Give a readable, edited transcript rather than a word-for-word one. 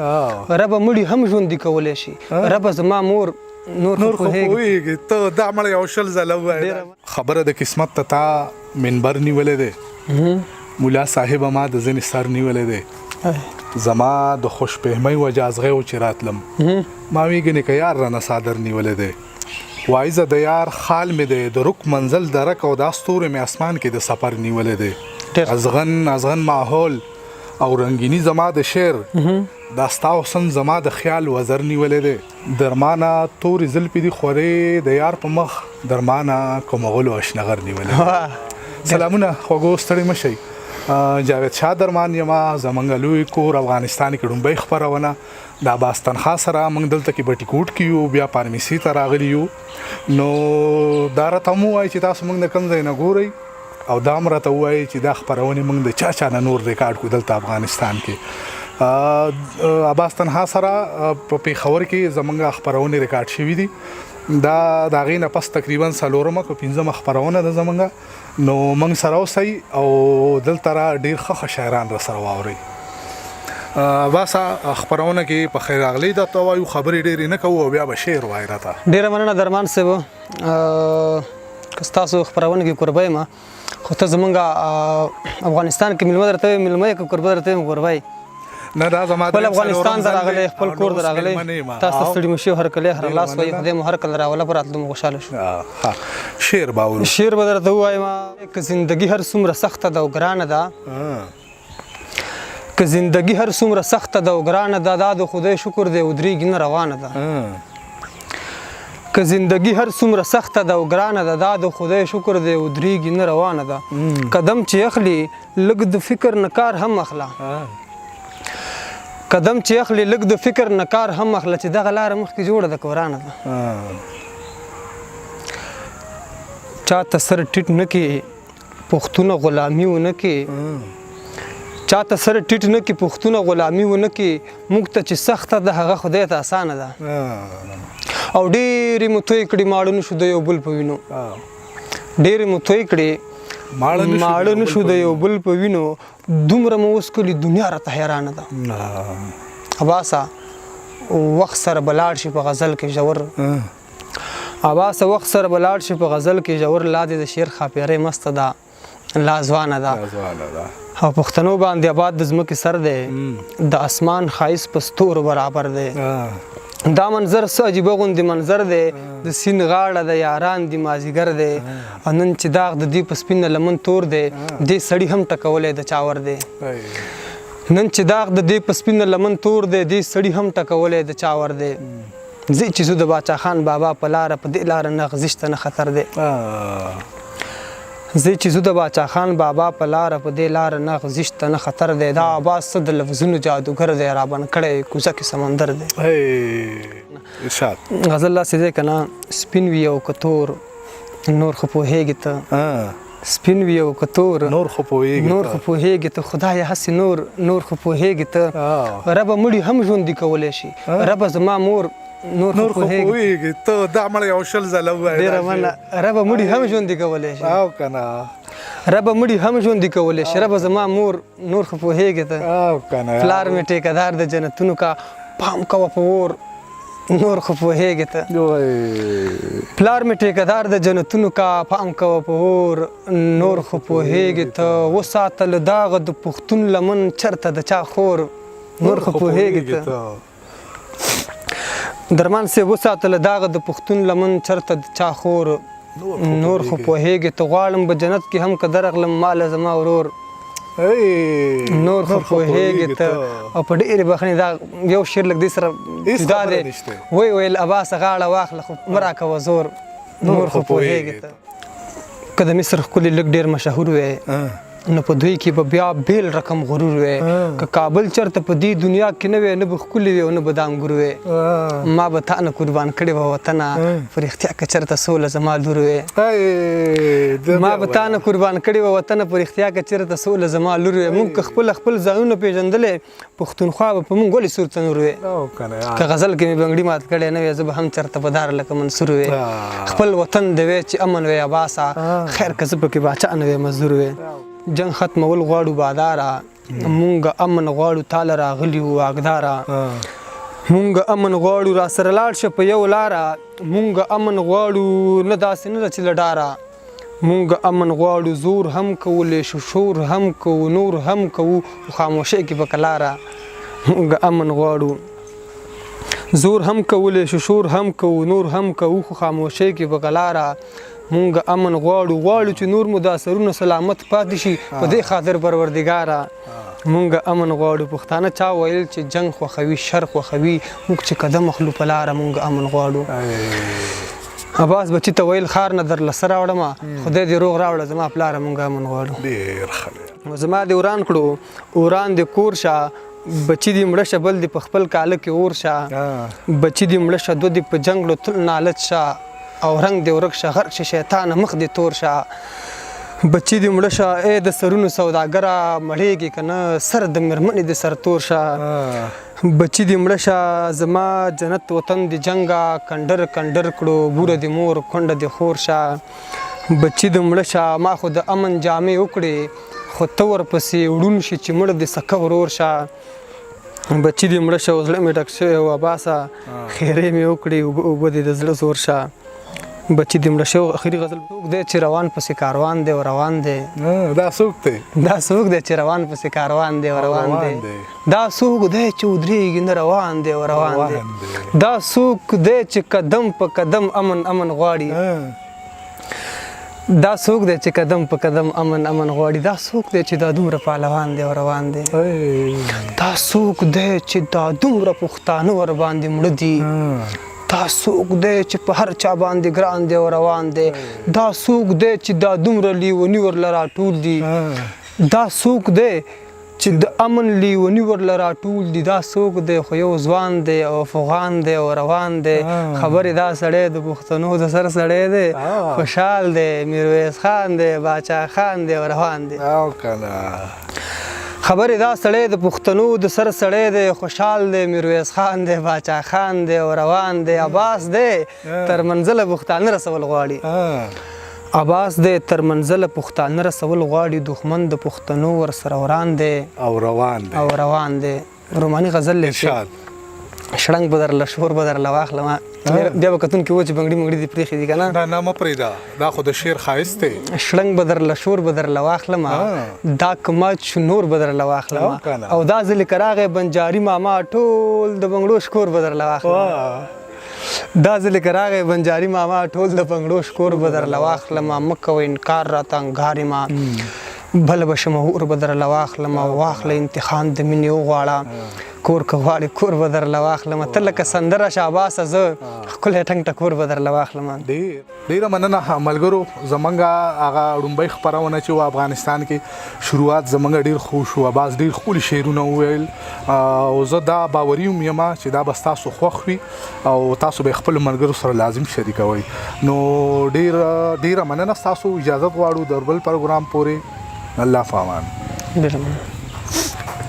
ربه مړي هم ژوندي کولی شي، ربه زما مور نور نور خو پوهېږي ته. دا مړی یو 20 ځله ووایه. خبره د قسمت ته تا منبر نیولی دی، مولا صاحب ما د ځینې سر نیولی دی. زما د خوشفهمۍ وجه ازغی و چې راتلم، ما وی ګنې که یار رانه څادر نیولی دی. وایزه د یار خال مې دی د رک منزل درک، او دا ستوری مې اسمان کې د سفر نیولی دی. ازغن ازغن ماحول او رنګینی زما د شعر، دا ستا حسن زما د خیال وزر نیولی دی. درمانه تورې زلفې دي خورې د یار په مخ، درمانه کوم غلو اشنغر نیولی دی. سلامونه خوږو، ستړي مه شئ. جاوید شاه درمان یم. زمونږ لوی کور افغانستان کې ړومبۍ خپرونه د عباس تنخوا سره موږ دلته کې بټي کوټ کې یو، بیا پارمیسي ته راغلي یو. نو دا راته هم ووایئ چې تاسو موږ د کوم ځای نه ګورئ، او دا هم راته ووایئ چې دا خپرونې موږ د چا چا نه نور ریکارډ کړو دلته افغانستان کې. عباس تنها سره په پېښور کې زمونږ خپرونې ریکارډ شوي دي. دا د هغې نه پس تقریبا څلورمه که پنځمه خپرونه ده زمونږ. نو موږ سره اوسئ او دلته را ډېر ښه ښه شاعران را سره واورئ. عباسه، خپرونه کې په خیر راغلی درته وایو. خبرې ډېرې نه کوو او بیا به شعر وایې راته. ډېره مننه درمان صاحب، که ستاسو خپرونه کې کوربه یم، خو ته زمونږ افغانستان کې مېلمه درته ویم، مېلمه یې، که کوربه درته ویم، کوربه یې. نه، دا زما خپل افغانستان ته راغلی، خپل کور ته راغلی. تاسو ته ستړي مشي، هرکلی، هر لاس وایي. خدای مو هر کله راوله، په راتلو مو خوشحاله شو. شعر به اورو. شعر به درته ووایم. که زندګي هر څومره سخته ده او ګرانه ده، که زندګي هر څومره سخته ده او ګرانه ده، دا د خدای شکر دی ودرېږي نه، روانه ده. که زندګي هر څومره سخته ده او ګرانه ده، دا د خدای شکر دی ودرېږي نه، روانه ده. قدم چې اخلي لږ د فکر نه کار هم اخله، قدم چې اخلي لږ د فکر نه کار هم اخله، چې دغه لاره مخکې جوړه ده که ورانه ده. چاته سر ټیټ نه کې پښتونه غلامي ونه کې، چاته سر ټیټ نه کې پښتونه غلامي ونه کې، موږ ته چې سخته ده هغه خدای ته اسانه ده. او ډېرې مو توی کړي ماړه نه شو د یو بل په وینو، ډېرې مو توی کړي ماړه نه شو د یو بل په وینو، دومره مو وڅکلي دنیا راته حیرانه ده. عباسه وخت سره به لاړ شي په غزل کې ژور، عباسه وخت سره به لاړ شي په غزل کې ژور، لا دې د شعر ښاپېرۍ مسته ده لا ځوانه ده. او پښتنو باندې آباد د ځمکې سر دی، د اسمان ښایست په ستورو برابر دی. دا منظر څه عجیبه غوندې منظر دی، د سیند غاړه ده یاران دي مازیګر دی، او نن چې داغ د دوی په سپینه لمن تور دی، دې سړي هم ټکولی د چاور دی. نن چې داغ د دې په سپینه لمن تور دی، دې سړي هم ټکولی د چاور دی. ځئ چې ځو د باچا خان بابا په لاره، په دې لاره نه غزي شته نه خطر دی. ځئ چې ځو د باچا خان بابا په لاره، په دې لاره نه غزي شته نه خطر دی. دا عباس څه د لفظونو جادوګر دی، رابن کړی کوزه کې سمندر دی. ارشاد. غزل داسې دی که نه، سپین وي او که تور نور خو پوهېږې ته، سپین وي او که تور نور خو پوهېږې، نور خو پوهېږې ته، خدایه هسې نور نور خو پوهېږې ته، ربه مړي هم ژوندي کولی شي، ربه زما مور نور خو پوهېږې ته. دا مړی یو 20 ځله ووایه. ډېره مننه. ربه مړي هم ژوندي کولی شي، او که نه، ربه مړي هم ژوندي کولی شي، ربه زما مور نور خو پوهېږې ته، او که نه، پلار مې ټیکهدار د جنتونو کا، پام کوه په اور نور خو پوهېږې ته، پلار مې ټیکهدار د جنتونو کا، پام کوه په اور نور خو پوهېږې ته، وساته له داغه د پښتون لمن چرته د چا خور نور خو پوهېږې ته. درمان صاحب وساته له داغه د پښتون لمن چرته د چا خور نور خو پوهېږې ته. غواړم به جنت کې هم که درغلم ماله زما ورور نور خو پوهېږې ته. او په ډېرې بخښنې دا یو شعر لږ دې سره جدا دی. وی ویل عباسه غاړه واخله خو مه راکوه زور نور خو پوهېږې ته. که د مصر ښکلي لږ ډېر مشهور وی، نو په دوی کې به بیا بېل رقم غرور وی. که کابل چرته په دې دنیا کې نه وی، نه به ښکلي وی او نه به دا انګور وی. ما به تا نه قربان کړې وه وطنه، په رښتیا که چرته سوله زما لور وی. ما به تا نه قربان کړې وه وطنه، په رښتیا که چرته سوله زما لور وی. موږ که خپل خپل ځانونه پېژندلی، پښتونخوا به په موږ ولې سور تنور وی. که غزل کې مې بنګړي مات کړی نه وی، زه به هم چرته په دار لکه منصور وی. خپل وطن دی وی چې امن وی عباسه، خیر که زه پکې باچا نه وی مزدور وی. جنګ ختمول غواړو باداره، مونږ امن غواړو تاله راغلي یو واکداره. مونږ امن غواړو را سره لاړ شه په یو لاره، مونږ امن غواړو نه داسې نه ده چې له ډاره. مونږ امن غواړو زور هم کولی شو، شور هم کوو، نور هم کوو، خو خاموشۍ کې به کلاره. مونږ امن غواړو زور هم کولی شو، شور هم کوو، نور هم کوو، خو خاموشۍ کې به کلاره. مونږ امن غواړو، غواړو چې نور مو دا سرونه سلامت پاتې شي، په دې خاطر پروردګاره مونږ امن غواړو. پښتانه چا ویل چې جنگ خوښوي شر خوښوي، موږ چې قدم اخلو په لاره مونږ امن غواړو. عباس بچی ته ویل ښار نه درله څه راوړم، خدای دې روغ راوړه زما پلاره مونږ امن غواړو. ډېر ښه. زما دې وران کړو وران دې کور شه، بچی دې مړه شه بل دې په خپل کاله کې اور شه، بچی دې مړه شه دوه دې په جنګ کړو تل نالت شه، او رنګ دې ورک شه غرق شه شیطانه مخ دې تور شه، بچی دې مړه شه ای د سرونو سوداګره مړېږې که نه سر د مېرمنې دې سر تور شه، بچی دې مړه شه زما جنت وطن دې جنګه کنډر کنډر کړو بوره دې مور کونډه دې خور شه، بچی دې مړه شه ما خو د امن جامې وکړې خو ته ورپسې وړون شي چې مړ دې سکه ورور شه، بچی دې مړه شه زړه مې ډک شوی و عباسه خیرې مې وکړې اوبه اوبه دې د زړه زور شه، بچی دې مړه شه. اخري غزل څوک دی چې روان پسې کاروان دی او روان دی؟ دا څوک دی؟ دا څوک دی چې روان پسې کاروان دی او روان دی؟ دا څوک دی چې ودرېږي نه روان دی او روان دی؟ دا څوک دی چې قدم په قدم امن امن غواړي؟ دا څوک دی چې قدم په قدم امن امن غواړي؟ دا څوک دی چې دا دومره پهلوان دی او روان دی؟ دا څوک دی چې دا دومره پښتانه ورباندې مړه دي؟ دا څوک دی چې په هر چا باندې ګران دی او روان دی؟ دا څوک دی چې دا دومره لیوني ورله راټول دي؟ دا څوک دی چې د امن لیوني ورله راټول دي؟ دا څوک دی خو یو ځوان دی او افغان دی او روان دی. خبرې دا سړی د پښتنو د سر سړی دی، خوشحال دی، میرویس خان دی، باچا خان دی او روان دی. خبرې دا سړی د پښتنو د سر سړی دی، خوشحال دی، میرویس خان دی، باچا خان دی او روان دی. عباس دی تر منزله پښتانه رسول غواړي، عباس دی تر منزله پښتانه رسول غواړي، دښمن د پښتنو ورسره وران دی او روان دی او روان دی. روماني غزل دی. شړنګ به درله شور به درله واخلم، بیا به کتونکي و چې بنګړي منګړي دې پرېښي دي که نه؟ نه نه مه پرېږده، دا خو د شعر ښایست دی. شړنګ به درله شور به درله واخلم، دا که مات شو نور به درله واخلم، او دا ځلې که راغی بنجاري ماما ټول د بنګړو شکور به درله واخلم، دا ځلې که راغی بنجاري ماما ټول د بنګړو شکور به درله واخلم، مه کوه انکار راته انګارې ما، بل به شمه اور به درله واخلم، واخله امتحان د مینې وغواړه، کور که غواړې کور به درله واخلم، ته لکه سندره شاباسه زه ښکلی ټنګ ټکور به درله واخلم. ډېره مننه ملګرو. زمونږ هغه ړومبۍ خپرونه چې وه افغانستان کې شروعات زمونږ ډېر ښه شو، عباس ډېر ښکلي شعرونه وویل، او زه دا باوري هم یم چې دا به ستاسو خوښ وي او تاسو به خپلو ملګرو سره لازم شریکوئ. نو ډېره مننه، ستاسو اجازت غواړو د بل پروګرام پورې. الله فامان. ډېره مننه.